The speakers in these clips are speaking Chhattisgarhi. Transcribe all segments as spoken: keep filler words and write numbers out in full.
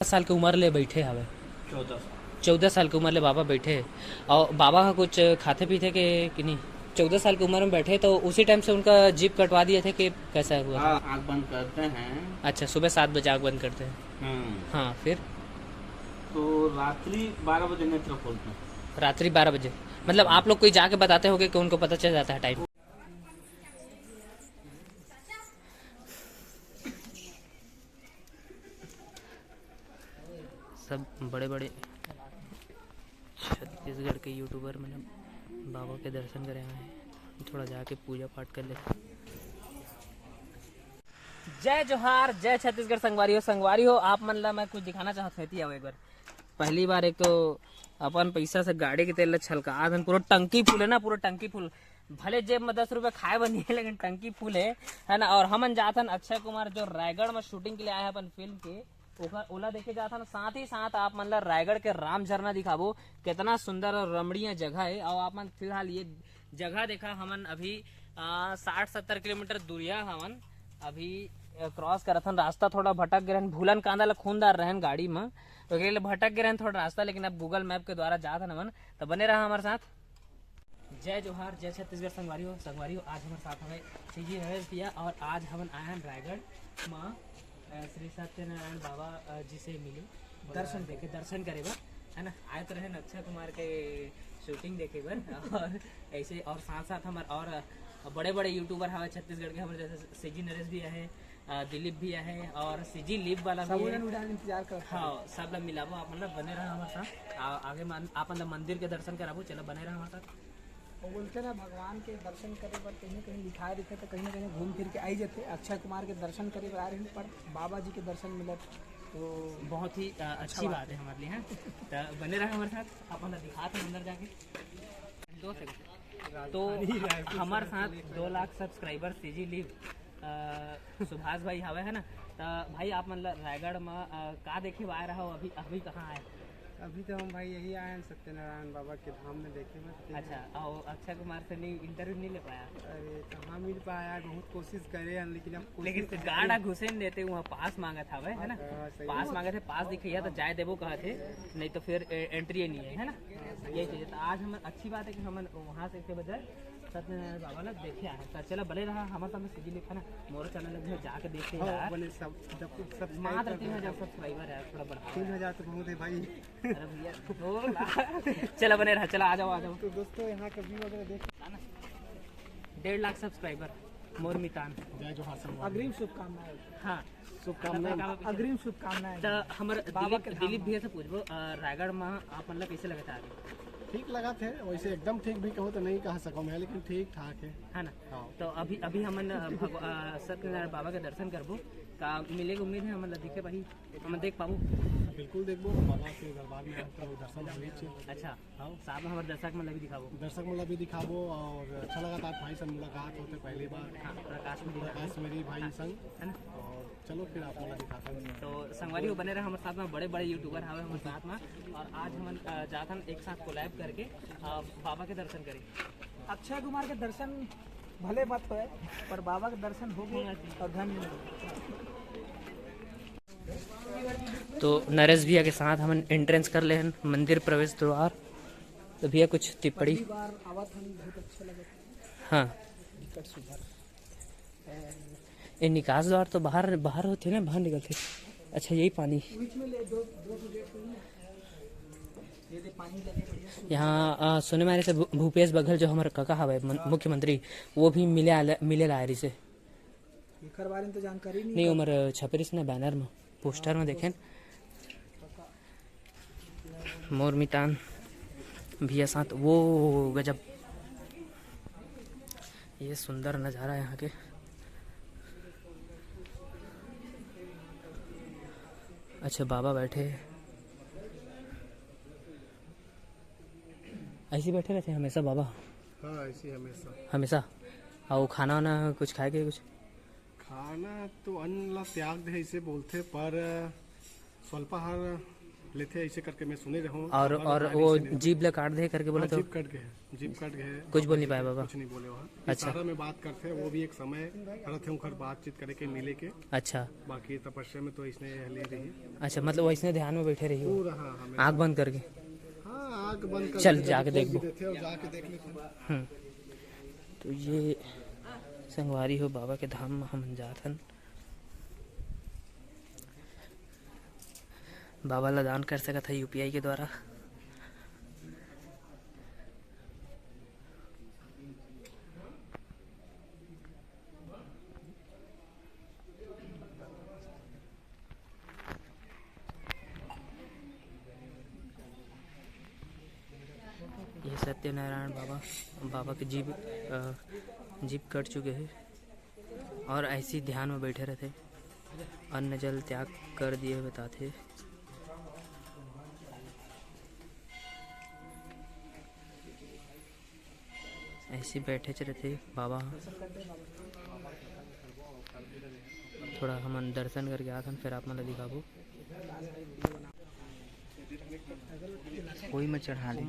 साल के उम्र ले बैठे हवे। चौदह साल। चौदह साल के उम्र ले बाबा बैठे हे। और बाबा ह कुछ खाथे पीथे के कि नहीं? चौदह साल की उम्र में बैठे, तो उसी टाइम से उनका जीभ कटवा दिए थे कि कैसा हुआ था? हाँ, आँख बंद करते हैं। अच्छा, सुबह सात बजे आँख बंद करते हैं। हम्म। हाँ, फिर? तो रात्रि बारह बजे नेत्र खोलते हैं। रात्रि बारह बजे। मतलब, आप लोग कोई जाके बताते होगे कि उनको पता चल जाता है टाइम? सब बड़े बड़े छत्तीसगढ़ के यूट्यूबर मन बाबा के दर्शन करे आए हैं। थोड़ा जाके पूजा पाठ कर लेते। जय जोहार, जय छत्तीसगढ़ संगवारी हो। संगवारी हो, आप मन ला मैं कुछ दिखाना चाहत हूँ, एती आओ एक बार। पहली बार एक तो अपन पैसा से गाड़ी के तेल ला छलका दन, पूरा टंकी फुल है ना, पूरा टंकी फुल। भले जेब में दस रुपये खाए बर नहीं है, लेकिन टंकी फुल है, है ना। और हमन जाथन अक्षय कुमार जो रायगढ़ में शूटिंग के लिए आए हैं अपन फिल्म के, ओकर, ओला देखे जाथन। साथ ही साथ आप मन ला रायगढ़ के राम झरना दिखाबो, कितना सुंदर और रमणीय जगह है। और आप मन फिलहाल ये जगह देखा, हमन अभी, आ, साठ सत्तर किलोमीटर दूरिया हमन अभी, अ, क्रॉस करत हन। रास्ता थोड़ा भटक गए रहन, भूलन कांदा ला खून डार रहन गाड़ी में, तो ओकरे लिए भटक गए रहन थोड़ा रास्ता, लेकिन अब गूगल मैप के द्वारा जात हन हमन। तो बने रहा हमारे साथ। जय जोहार, जय छत्तीसगढ़ संगवारी हो। संगवारी हो, आज हमारे साथ हमें सीजी नरेश भैया और आज हमन आए हैं रायगढ़ में, अ, श्री सत्यनारायण बाबा, अ, जी से मिले, दर्शन देखे, दर्शन करे बर, है ना। आए तो रहे अक्षय कुमार के शूटिंग देखे बर और ऐसे, और साथ साथ हमारे और बड़े बड़े यूट्यूबर हवे छत्तीसगढ़ के, हमारे जैसे सीजी नरेश भी है, अ, दिलीप भी है और सीजी लिव वाला भी है। इंतजार करत हाँ, सब ला मिलाबो, आप मन ला बने रहा हमारे साथ। आ, आगे मन, आप मन ला मंदिर के दर्शन कराबो, चलो बने रहा हमारे साथ। वो बोलते ना, भगवान के दर्शन करे बर कहीं ना कहीं लिखाए रहिथे, तो कहीं ना कहीं घूम फिर के आई जाते। अक्षय कुमार के दर्शन करे बर आ रहे हैं, पर बाबा जी के दर्शन मिलत तो बहुत ही, अ, अच्छी बात है हमारे लिए, हाँ। तो बने रहा हमारे साथ, आप मन ला दिखात हन अंदर जाके। दो सेकंड। तो हमारे साथ दो लाख सब्सक्राइबर सीजी लिव, अ, सुभाष भाई हवे, है ना। तो भाई, आप मन ला रायगढ़ में, अ, का देखे बर आए रहो, अभी, अभी कहाँ आए? अभी तो हम भाई यही आए हैं सत्यनारायण बाबा के धाम में देखे बर। अच्छा, और अक्षय कुमार से नहीं, इंटरव्यू नहीं ले पाया? अरे, कहाँ मिल पाया यार, बहुत कोशिश करे हैं, लेकिन अब कोशिश लेकिन गाड़ा घुसे नहीं देते, वहाँ पास मांगत हवे, है ना? हाँ, सही पास बात। मांगत है, पास दिखैया तो जाए देबो कहत है, नहीं तो फिर ए-, एंट्री ही नहीं है, है ना? हाँ, सही यही बात। चीज़ है। तो आज हम, अच्छी बात है कि हम वहाँ से के बजाय सत्यनारायण बाबा ला देखे आए। तो चला, बने रहा हमारे साथ में सीजी लिव, है ना? मोर चैनल में जाके देखे हाँ, यार। बने सब, जब कुछ subscribe मात्र कर तीन हजार सब्सक्राइबर है, थोड़ा बढ़ा। तीन हजार तो बहुत है भाई। अरे भैया, दो लाख। चला, बने रहा, चला, आ जाओ, आ जाओ। तो दोस्तों, यहाँ का व्यू वगैरह देख। डेढ़ लाख सब्सक्राइबर, मोर मितान। जय जोहार संगवारी। अग्रिम शुभकामनाएं। हाँ। शुभकामनाएं। अग्रिम शुभकामनाएं। तो हमर बाबा दिलीप, के धाम दिलीप में। भैया से पूछबो, अ, रायगढ़ में आप मन ला कैसे लगत हे? ठीक लगत हे, वैसे एकदम ठीक भी कहो तो नहीं कह सको मैं, लेकिन ठीक ठाक है। है ना? हाँ। तो अभी, अभी हमन, अ, भगवा-, अ, सत्यनारायण बाबा के दर्शन करबो, का मिले के उम्मीद है हमन ला दिखे पाही, हमन देख पाबो? बिल्कुल देखबो, बाबा के दरबार में आकर दर्शन होवे छे। अच्छा। हाँ। साथ में हमारे दर्शक मन ला भी दिखाबो। दर्शक मन ला भी दिखाबो और अच्छा लगा था भाई संग मुलाकात होते पहली बार। हाँ, प्रकाश मेरी प्रकाश मेरी भाई संग। है ना? और चलो फिर आप मन ला दिखाता हूँ। तो संगवारी हो, बने रहा हमारे साथ में, बड़े बड़े यूट्यूबर हवे हमारे साथ में, और आज हमन, अ, जाथन एक साथ कोलैब करके, अ, बाबा के दर्शन करें। अक्षय कुमार के दर्शन भले मत होए, पर बाबा के दर्शन होगे और धन्य होगे। तो नरेश भैया के साथ हमन एंट्रेंस कर ले हन मंदिर प्रवेश द्वार। तो भैया कुछ टिप्पणी? पहली बार आवत हन, बहुत अच्छा लगत हे। हाँ। टिकट सुधर। ये निकास द्वार तो बाहर, बाहर होथे ना, बाहर निकलथे। अच्छा, यही पानी। बीच में ले दो, दो ठो गेट खोलना। ये दे पानी लगे बढ़िया। यहाँ, आ, सुने मारे से भू-, भूपेश बघेल जो हमारे काका हवे मन-, मुख्यमंत्री, वो भी मिले आले, मिले ला रही से। एकर बारे में तो जानकारी नहीं नहीं, हमारे छपरी से ना बैनर में, पोस्टर में देखें। मोर मितान भैया साथ, वो गजब, ये सुंदर नज़ारा यहाँ के। अच्छा, बाबा बैठे, ऐसे बैठे रहते हैं हमेशा बाबा? हाँ, ऐसे ही हमेशा। हमेशा? और खाना वाना कुछ खाए के कुछ? खाना तो अन्न ला त्याग दे, ऐसे बोलथे, पर स्वल्पाहार लेथे, ऐसे करके मैं सुने रहूँ। और, और वो जीभ ला काट दे करके बोला, हाँ, तो जीभ कट गए, जीभ कट गए। कुछ बोल नहीं पाए बाबा? कुछ नहीं बोले वहाँ। अच्छा। इशारा में बात करते, वो भी एक समय रहते, उनकर बातचीत करे के, मिले के। अच्छा। बाकी तपस्या में तो इसने ले रही। अच्छा, मतलब वो इसने ध्यान में बैठे रही हो? पूरा, हाँ, हाँ, मैं आँख बंद करके? हाँ, आँख बंद करके चल, जाके देखबो। देते हैं और जाके देख लेते हैं। हम्म। तो ये संगवारी हो, बाबा के धाम में हमन जात हन। बाबा ला दान कर सकत ह यूपीआई के द्वारा। ये सत्यनारायण बाबा, बाबा के जीभ, अ, जीभ कट चुके हे और ऐसे ही ध्यान में बैठे रहते। अन्न जल त्याग कर दिए बताथे। ऐसे बैठे च रहते बाबा। थोड़ा हमन दर्शन करके आथन, फिर आप मन ला दिखाबो। कोई में चढ़ा दे।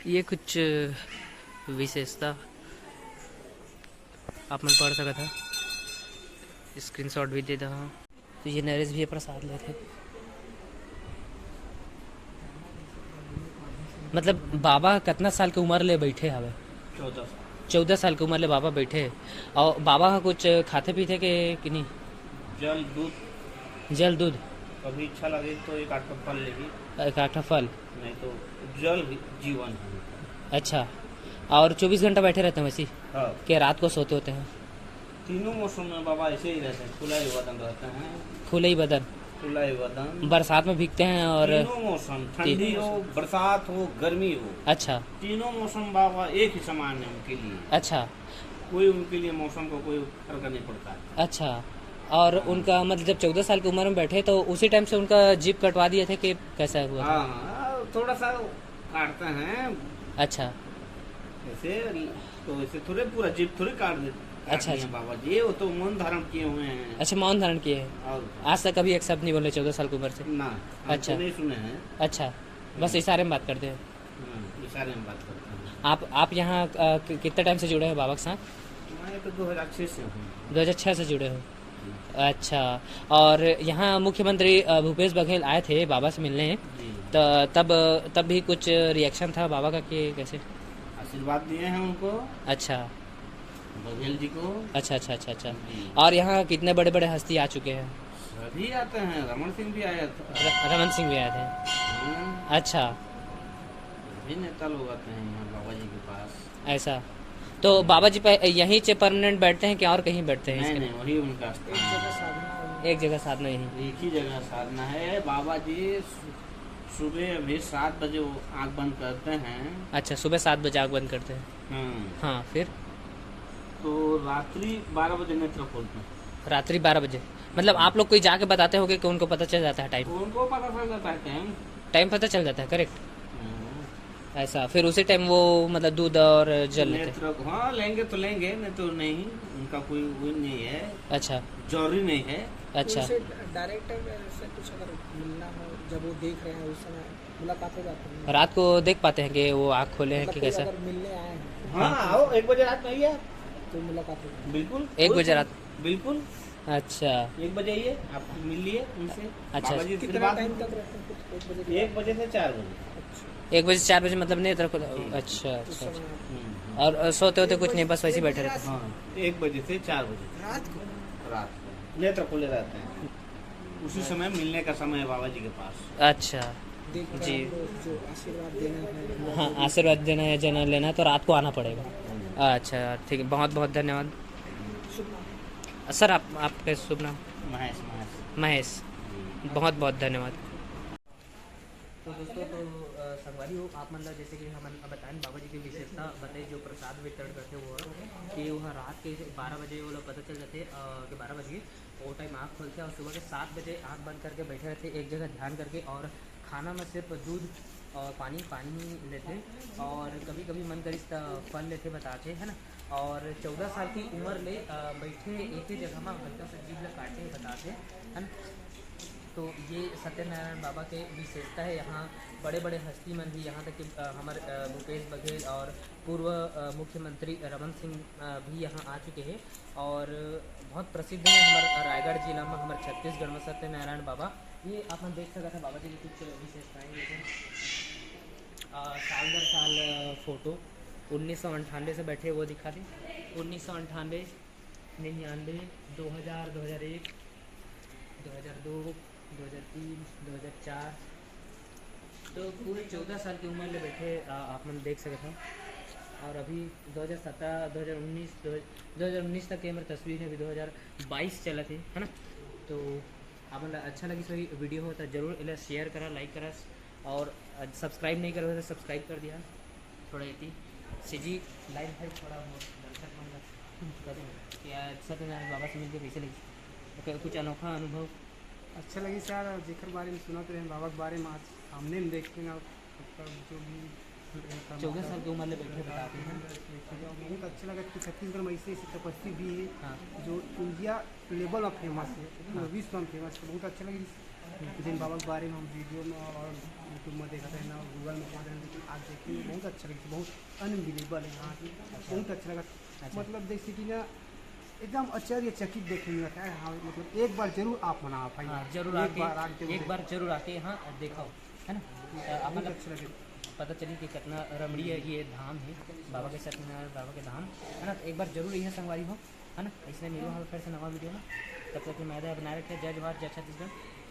ये कुछ विशेषता आप मन पढ़ सकत ह, स्क्रीनशॉट भी दे दहा। तो ये नरेश भी प्रसाद लेथे। मतलब बाबा कितना साल के उम्र ले बैठे हवे? चौदह साल। चौदह साल के उम्र ले बाबा बैठे। और बाबा ह कुछ खाथे पीथे के कि नहीं? जल, दूध। जल, दूध। कभी इच्छा लगे तो एक आध ठो फल लेही। एक आध ठो फल। नहीं तो जल ही जीवन है। अच्छा, और चौबीस घंटा बैठे रहते हैं वैसे ही? हाँ। कि रात को सोते होते हैं? तीनों मौसम में बाबा ऐसे ही रहते हैं, खुला ही बदन रहते हैं। खुला ही बदन? खुला ही बदन। बरसात में भीगते हैं और तीनों मौसम, ती- ठंडी हो, बरसात हो, गर्मी हो, अच्छा। तीनों मौसम बाबा एक ही समान है उनके लिए। अच्छा। कोई उनके लिए मौसम का कोई फर्क नहीं पड़ता है। अच्छा, और हाँ। उनका मतलब जब चौदह साल की उम्र में बैठे तो उसी टाइम से उनका जीभ कटवा दिए थे कि कैसा हुआ था? हाँ, हाँ, थोड़ा सा काटते हैं। अच्छा। ऐसे तो ऐसे थोड़े पूरा जीभ थोड़े काट दे, काट अच्छा, दिए अच्छा। बाबा जी, वो तो मौन धारण किए हुए हैं। अच्छा, मौन धारण किए हैं। और आज तक कभी एक शब्द नहीं बोले चौदह साल की उम्र से? ना, हम तो अच्छा। नहीं सुने हैं। अच्छा, बस हम्म। इशारे में बात करते हैं। हम्म, इशारे में बात करते हैं। आप, आप यहाँ, अ, कि-, कितने टाइम से जुड़े हो बाबा के साथ? मैं तो दो हज़ार छह से हूँ। दो हज़ार छह से जुड़े हो? अच्छा, और यहाँ मुख्यमंत्री, अ, भूपेश बघेल आए थे बाबा से मिलने, जी। तो तब, तब भी कुछ रिएक्शन था बाबा का कि कैसे? आशीर्वाद दिए हैं उनको। अच्छा। बघेल जी को। अच्छा, अच्छा, अच्छा, अच्छा। जी। और यहाँ कितने बड़े-बड़े हस्ती आ चुके हैं? सभी आते हैं, रमन सिंह भी आया था। र-, रमन सिंह भी आए थे। हम्म। अच्छा। सभी नेता लोग आते हैं यहाँ बाबा जी के पास। ऐसा। तो बाबा जी पे यहीं से परमानेंट बैठते हैं कि और कहीं बैठते हैं नहीं, इसके? नहीं, वही उनका स्थान है। एक जगह साधना है। एक ही जगह साधना है। बाबा जी सु-, सुबह अभी सात बजे वो आँख बंद करते हैं। अच्छा, सुबह सात बजे आँख बंद करते हैं। हम्म। हाँ, फिर? तो रात्रि बारह बजे नेत्र खोलते हैं। रात्रि बारह बजे? मतलब, हम्म। आप लोग कोई जाके बताते होगे कि उनको पता चल जाता है टाइम? उनको पता चल जाता है टाइम। टाइम पता चल जाता है, करेक्ट? हम्म। ऐसा, फिर उसी टाइम वो, मतलब, दूध और जल लेते हैं? नेत्र, हाँ, लेंगे तो लेंगे, नहीं तो नहीं, उनका कोई वो नहीं है। अच्छा। जरूरी नहीं है। अच्छा। तो उसे डायरेक्ट से कुछ अगर मिलना हो, जब वो देख रहे हैं, उस समय मुलाकात हो जाती है? रात को देख पाते हैं कि वो आँख खोले हैं मतलब कि कोई कैसा? अगर मिलने आए हैं। हाँ, आओ, एक बजे रात में आइए। तो मुलाकात हो जाती है। बिल्कुल। एक बजे रात? बिल्कुल। अच्छा। एक बजे आइए, आप मिल लिए उनसे। अच्छा। बाबा जी से कितना बात टाइम तक रहते हैं? एक बजे के बाद? एक बजे से चार बजे। अच्छा। एक बजे से चार बजे मतलब नहीं, तेरे को? जी। अच्छा, अच्छा, अच्छा। हम्म, हम्म। और, और सोते होते कुछ नहीं, बस वैसे ही बैठे रहते हैं? हाँ, एक बजे से चार बजे। रात को? रात को। नेत्र खुले रहते हैं। उसी समय मिलने का समय है बाबा जी के पास। अच्छा। जी। जो आशीर्वाद देना है। हाँ, आशीर्वाद देना है, जनेऊ लेना है, तो रात को आना पड़ेगा। हम्म। अच्छा, ठीक है, बहुत बहुत धन्यवाद। सर, आप, आपका शुभ नाम? महेश, महेश। महेश, जी। बहुत बहुत धन्यवाद। तो दोस्तों, तो, अ, संगवारी हो, आप मन ला जैसे कि हमन बताएन बाबा जी के विशेषता बताई, जो प्रसाद वितरण करथे वो ह, कि वो ह रात के बारह बजे वो लोग पता चल जाथे, अ, कि बारह बजे वो टाइम आँख खोलथे और सुबह के सात बजे आँख बंद करके बैठे रहथे एक जगह ध्यान करके, और खाना में सिर्फ दूध और पानी, पानी ही लेथे, और कभी-कभी मन करिस त फल लेथे बताथे, है ना। और चौदह साल की उम्र ले, अ, बैठे एक ही जगह में हल्का सा जीभ ला काटे बताथे, है ना। तो ये सत्यनारायण बाबा के विशेषता है। यहाँ बड़े-बड़े हस्ती मन भी, यहाँ तक कि, अ, हमर, अ, भूपेश बघेल और पूर्व, अ, मुख्यमंत्री रमन सिंह, अ, भी यहाँ आ चुके हैं और बहुत प्रसिद्ध है हमर रायगढ़ जिला में, हमर छत्तीसगढ़ में सत्यनारायण बाबा। ये आप मन देख सकत हैं बाबा जी की कुछ विशेषताएं, जैसे, अ, साल दर साल, अ, फोटो उन्नीस सौ अंठानवे से बैठे वो दिखा दे, उन्नीस सौ अंठानवे, निन्यानवे, दो हज़ार, दो हज़ार एक, दो हज़ार दो, दो हज़ार तीन, दो हज़ार चार, तो पूरे चौदह साल की उम्र ले बैठे, आ, आप मन देख सकत हो। और अभी दो हज़ार सत्रह, दो हज़ार उन्नीस, दो, दो हज़ार उन्नीस तक के हमर तस्वीर है, अभी दो हज़ार बाईस चलत है, है ना। तो आप मन ला अच्छा लगिस होही वीडियो हो तो जरूर एला शेयर करा, लाइक करा, और सब्सक्राइब नहीं करे हो तो सब्सक्राइब कर दिया। थोड़ा एती सीजी लाइव है, थोड़ा मोर दर्शक मन ला करें कि आज सत्यनारायण बाबा से मिलके कैसे लगिस, तो कुछ अनोखा अनुभव? अच्छा लगिस यार, जेकर बारे में सुनत रहे बाबा के बारे में, आज सामने में देख के ना, मतलब जो भी रहता, चौदह साल की उम्र ले बैठे बताते हैं। बहुत अच्छा लगा कि छत्तीसगढ़ में ऐसे ऐसे तपस्वी भी है, हाँ। जो इंडिया लेवल में फेमस है, हाँ। विश्व में फेमस है। बहुत अच्छा लगा जिन बाबा के बारे में हम वीडियो में और यूट्यूब में देखते हैं ना, गूगल में खोज रहे हैं, लेकिन आज देखेंगे बहुत अच्छा लगा, बहुत अनबिलीवेबल है यहाँ की। अच्छा। बहुत अच्छा लगा। अच्छा। मतलब जैसे कि ना एकदम आश्चर्यचकित देखने में लगता है। हाँ, मतलब एक बार जरूर आप मना भाई, हाँ, जरूर एक आके, बार आके एक देखो। बार जरूर आके यहाँ देखो, है ना। अ, बहुत मतलब अच्छा लगे। पता चली कि कितना रमणीय ये धाम है, बाबा के सत्यनारायण बाबा के धाम, है ना। तो एक बार जरूर यहाँ संगवारी हो, है ना। इसने मिलो हम फिर से नवा वीडियो में, तब तक के मैं बनाए रखे, जय जोहार, जय छत्तीसगढ़।